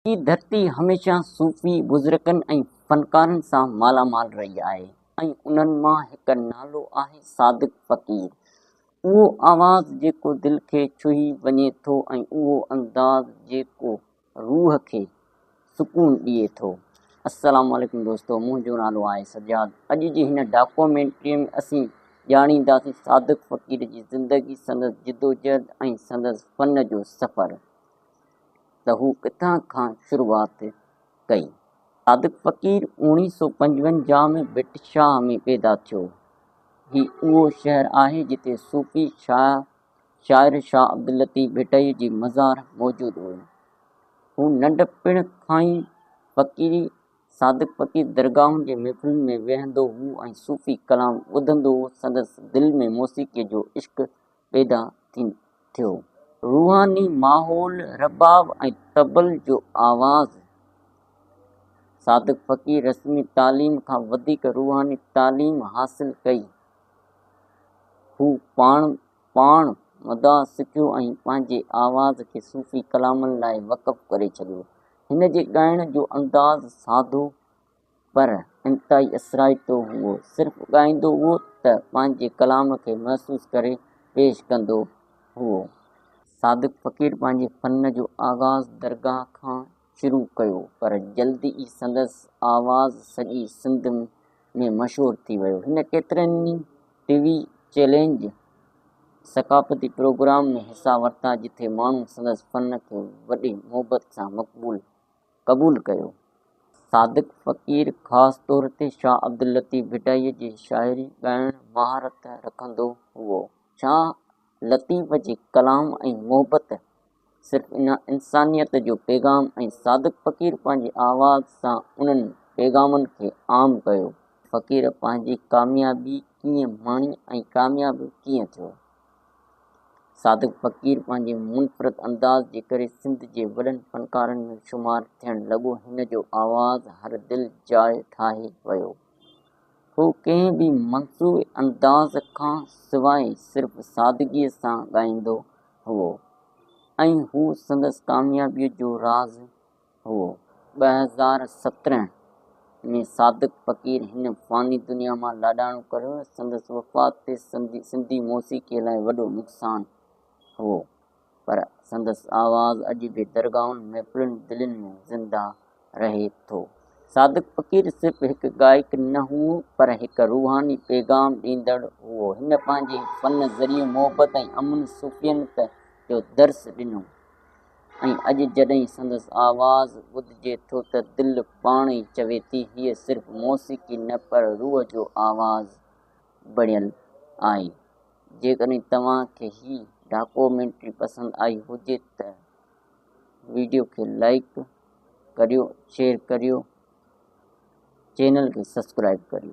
هي ڌرتي هميشه صوفي بزرگن ۽ فنڪارن سان مالا مال رهي آهي ۽ انهن مان هڪ نالو آهي صادق فقير. اهو آواز جيڪو دل کي ڇهي وڃي ٿو ۽ اهو انداز جيڪو روح کي سڪون ڏئي ٿو. السلام عليڪم دوستو منهنجو نالو آهي سجاد اڄ جي هن ڊاڪومينٽري ۾ اسين ڄاڻينداسين صادق فقير جي زندگي سندس جدوجهد ۽ سندس فن جو سفر. ته هو ڪٿان کان شروعات ڪئي. صادق فقير اوڻيهه سو پنجونجاهه ۾ ڀٽ شاهه ۾ پيدا ٿيو. هي اهو شهر آهي جتي صوفي شاعر شاهه عبداللطيف ڀٽائيء جي مزار موجود هئي. هو ننڍپڻ کان ئي فقيري صادق فقير درگاهن جي محفلن ۾ ويهندو هو ۽ صوفي ڪلام ٻڌندو هو. سندس دل ۾ موسيقيء جو عشق پيدا ٿيو. روحاني ماحول، رباب ۽ طبل جو آواز. صادق فقير رسمي تعليم کان وڌيڪ روحاني تعليم حاصل ڪئي. هو پاڻ مداح سکيو ۽ پنهنجي آواز کي صوفي ڪلامن لاء وقف ڪري ڇڏيو. هن جي ڳائڻ جو انداز سادو پر انتهائي اثرائتو هئو. صرف ڳائيندو هئو ته پنهنجي ڪلام کي محسوس ڪري پيش ڪندو هئو. صادق فقير پنهنجي فن جو آغاز درگاهه کان شروع ڪيو، پر جلد ئي سندس آواز سڄي سنڌ ۾ مشهور ٿي ويو. هن ڪيترن ئي ٽي وي چئلينج، ثقافتي پروگرام ۾ حصا ورتا، جتي ماڻهن سندس فن کي وڏي محبت سان قبول ڪيو. صادق فقير خاص طور تي شاهه عبداللطيف ڀٽائيء جي شاعري ڳائڻ مهارت رکندو هئو. شاهه لطيف جي ڪلام ۽ محبت صرف انسانيت جو پيغام ۽ صادق فقير پنهنجي آواز سان انهن پيغامن کي عام ڪيو. فقير پنهنجي ڪاميابي ڪيئن ماڻي ۽ ڪامياب ڪيئن ٿيو؟ صادق فقير پنهنجي منفرد انداز جي ڪري سنڌ جي وڏن فنڪارن ۾ شمار ٿيڻ لڳو. هن جو آواز هر دل جاء ٺاهي ويو. هو ڪنهن به مصنوعي انداز کان سواء صرف سادگيء سان ڳائيندو هئو ۽ هو سندس ڪاميابيء جو راز هئو. 2017 ۾ صادق فقير هن فاني دنيا مان لاڏاڻو ڪريو. سندس وفات تي سنڌي موسيقيء لاء وڏو نقصان هئو، پر سندس آواز اڄ به درگاهن، محفلن، دلين ۾ زنده رهي ٿو. صادق فقير صرف هڪ گائڪ نه هئو، پر هڪ روحاني پيغام ڏيندڙ هئو. هن پنهنجي فن ذريعي محبت ۽ امن، صوفيت جو درس ڏنو. ۽ اڄ جڏهن سندس آواز ٻڌجي ٿو ته دل پاڻ ئي چوي ٿي، هيء صرف موسيقي نه پر روح جو آواز بڻيل آهي. جيڪڏهن توهان کي هي ڊاڪومينٽري پسند آئي هجي ته وڊيو کي لائيڪ ڪريو، شيئر ڪريو، چينل کي سبسڪرائيب ڪريو.